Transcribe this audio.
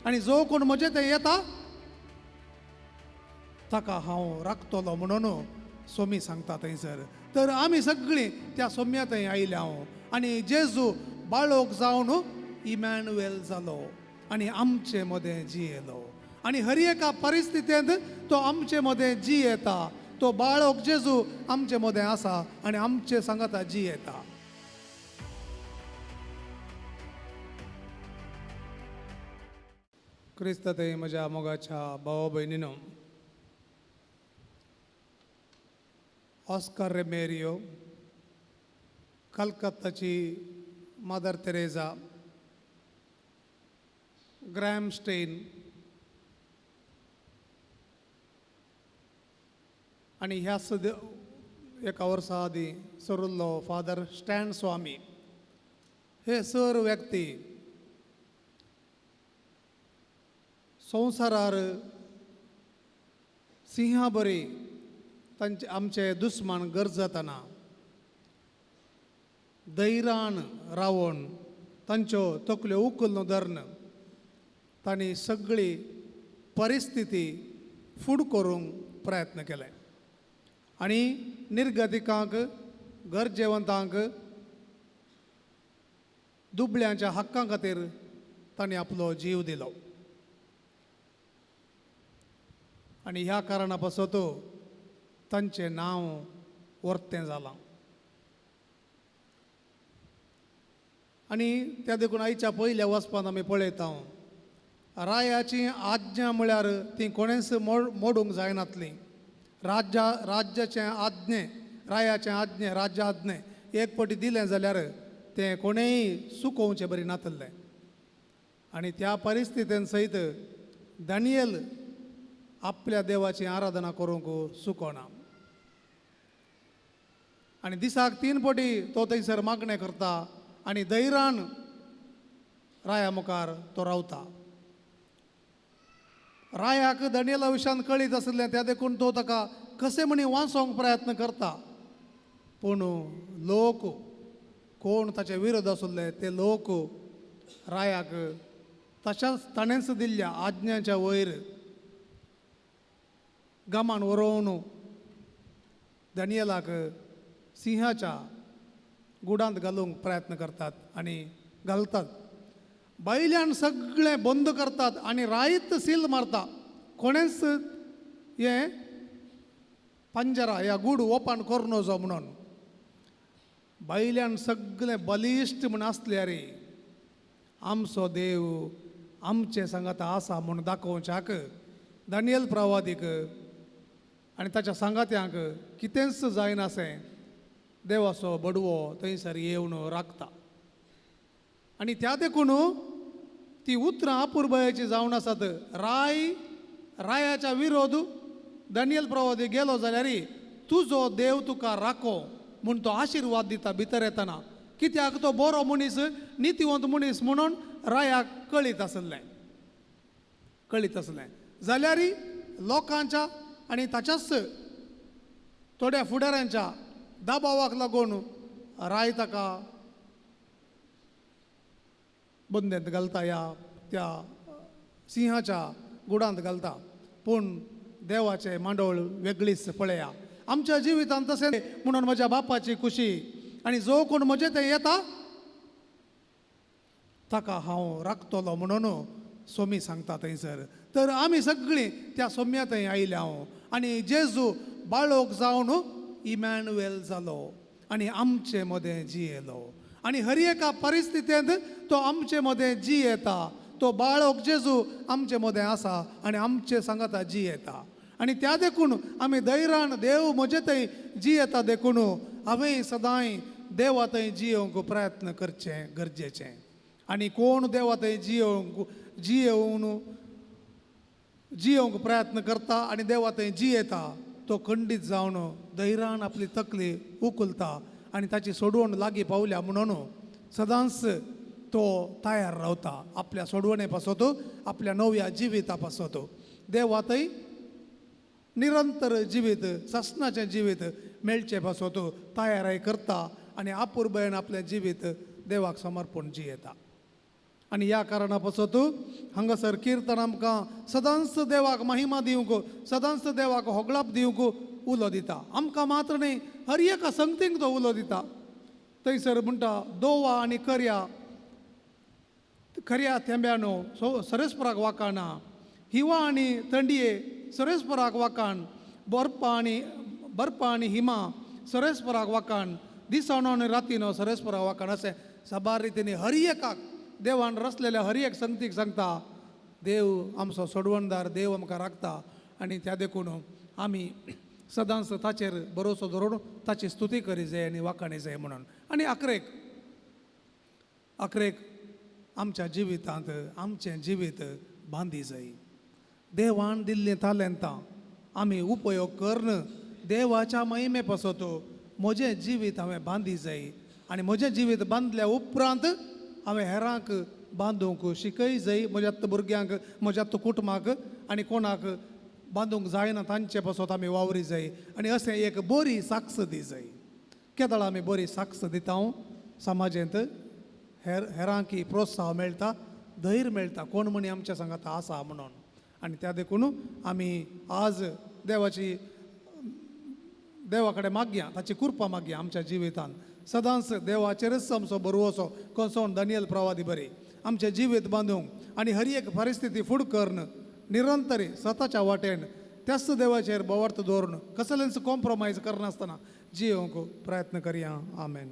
आनी जो कोण म्हजे थंय येता ताका हांव राखतलो म्हणून सोमी सांगता थंयसर. तर आमी सगळीं त्या सोम्या थंय आयल्या हांव आनी जेजू बाळोक जावन इमॅन्युएल जालो आनी आमचे मदें जियेलो. आनी हर एका परिस्थितींत तो आमचे मदें जियेता. तो बाळोक जेजू आमचे मदें आसा आनी आमचे सांगाता जियेता. क्रिस्त थंय म्हज्या मोगाच्या भावा भयणीनो, ऑस्कर रेमेरियो, कलकत्ताची मदर तेरेजा, ग्रॅम स्टेन आनी ह्या सद एका वर्सा आदीं सरुल्लो फादर स्टॅन स्वामी, हे सर व्यक्ती संवसारार सिंहा बरी तांचे आमचे दुस्मान गरजतना धैर्यान रावन तांच्यो तकल्यो उखलून धरून तांणी सगळी परिस्थिती फूड करूंक प्रयत्न केले आनी निर्गतिकांक, गरजेवंतांक, दुबळ्यांच्या हक्कां खातीर तांणी आपलो जीव दिलो. आनी ह्या कारणा पासत तांचें नांव वर्तें जालां. आनी त्या देखून आयच्या पयल्या वचपांत आमी पळयता रायाची आज्ञा म्हळ्यार ती कोणेंच मोडूंक जायनातली. राज्याचें आज्ञे, रायाचें आज्ञे, राज्या आज्ञे एक पटी दिलें जाल्यार तें कोणेंय चुकोवचें बरी नातलें. आनी त्या परिस्थितीन सयत दानियल आपल्या देवाची आराधना करूंक चुकोना. आनी दिसाक 3 पटी तो थंयसर मागणें करता आनी धैर्यान राया मुखार तो रावता. रायाक दानियला विशयान कळीत आसलें त्या देखून तो ताका कशें म्हणी वांचोवंक प्रयत्न करता. पूण लोक कोण ताचे विरोध आसले ते लोक रायाक तशाच ताणेंच दिल्ल्या आज्ञाच्या वयर गमान वरोवन दानियलाक सिंहाच्या गुडांत घालूंक प्रयत्न करतात आनी घालतात. भायल्यान सगळें बंद करतात आनी रायत सील मारता. कोणेंच हें पंजरा ह्या गूड ओपन करूं नजो म्हणून. भायल्यान सगळें बलिश्ट म्हूण आसल्यार आमचो देव आमचें सांगाता आसा म्हूण दाखोवच्याक दानियल प्रवादीक आनी ताच्या सांगात्यांक कितेंच जायनासें देवाचो बडवो थंयसर येवन राखता. आनी त्या देखून ती उतरां अपुरबायेची जावन आसात. रायाच्या विरोध दानियल प्रवादी गेलो जाल्यार तुजो देव तुका राखो म्हूण तो आशिर्वाद दिता भितर येतना. कित्याक तो बरो मनीस, नितीवंत मनीस म्हणून रायाक कळीत आसलें, कळीत आसलें. जाल्यार लोकांच्या आनी ताच्याच थोड्या फुडाऱ्यांच्या दबावाक लागून राय ताका बंदेंत घालता ह्या त्या सिंहाच्या गुडांत घालता. पूण देवाचें मांडवळ वेगळीच पळया आमच्या जिवितांत तशें म्हणून म्हज्या बापाची खुशी आनी जो कोण म्हजे थंय येता ताका हांव राखतलो म्हणून सोमी सांगता थंयसर. तर आमी सगळीं त्या सोम्या थंय आयल्या हांव आनी जेजू बाळोक जावन इमॅन्युएल जालो आनी आमचे मदें जियेलो. आनी हर एका परिस्थितींत तो आमचे मदें जियेता. तो बाळोक जेजू आमचे मदें आसा आनी आमचे सांगाता जियेता. आनी त्या देखून आमी धैर्यान देव म्हजे थंय जियेता देखून हांवें सदांय देवा थंय जियेवंक प्रयत्न करचें गरजेचें. आनी कोण देवा थंय जियेवंक प्रयत्न करता आनी देवा थंय जियेता तो खंडीत जावन धैर्यान आपली तकली उखलता आनी ताची सोडवण लागीं पावल्या म्हणून सदांच तो तयार रावता आपल्या सोडवणे पासत, आपल्या नव्या जिविता पासत. देवा थंय निरंतर जिवीत, सासणाचें जिवीत मेळचें पासत तयाराय करता आनी आपुरबयेन आपलें जिवीत देवाक समर्पण जियेता. आनी ह्या कारणा पासत हांगासर किर्तन आमकां सदांच देवाक महिमा दिवंक, सदांच देवाक होगळाप दिवंक उलो दिता. आमकां मात्र न्हय, हर एका संगतींक तो उलो दिता. थंयसर म्हणटा, दोवा आनी करया खऱ्या थेंब्यानो सरेस्पराक वाकाणा, हिवा आनी थंडये सरेस्पराक वाकाण, बर्फा आनी हिमा सरेस्पराक वाकाण, दिसानो आनी रातीनो सरेस्पराक वाकाण. अशें साबार रितीनी हर एकाक देवान रचलेल्या हर एक संगतीक सांगता, देव आमचो सोडवणदार, देव आमकां राखता. आनी त्या देखून आमी सदांच ताचेर भरोसो दवरून ताची स्तुती करी जाय आनी वाखाणी जाय म्हणून. आनी अकरेक आमच्या जिवितांत आमचें जिवीत बांदी जाय. देवान दिल्लीं तालेंतां आमी उपयोग करून देवाच्या महिमे पासत म्हजें जिवीत हांवें बांदी जाय. आनी म्हजें जिवीत बांदल्या उपरांत हांवें हेरांक बांदूंक शिकय जाय, म्हज्या भुरग्यांक, म्हज्या कुटुंबाक, आनी कोणाक बांदूंक जायना तांचे पासत आमी वावरी जाय. आनी अशें एक बरी साक्ष दी जाय. केदळ आमी बरी साक्ष दिता समाजेंत, हेरांकी प्रोत्साह मेळटा, धैर्य मेळटा, कोण म्हणी आमच्या सांगाता आसा म्हणून. आनी त्या देखून आमी आज देवा कडेन मागया, ताची कृपा मागया आमच्या जिवितांत. सदांच देवाचेरच आमचो भरवसो कसोवन दानियल प्रवादी बरी आमचें जिवीत बांदूंक आनी हर एक परिस्थिती फुड करून निरंतरी स्वताच्या वाटेन त्याच देवाचेर बोवार्थ दवरून कसलेंच कॉम्प्रोमायज करनासतना जियोंक प्रयत्न करया. आमेन.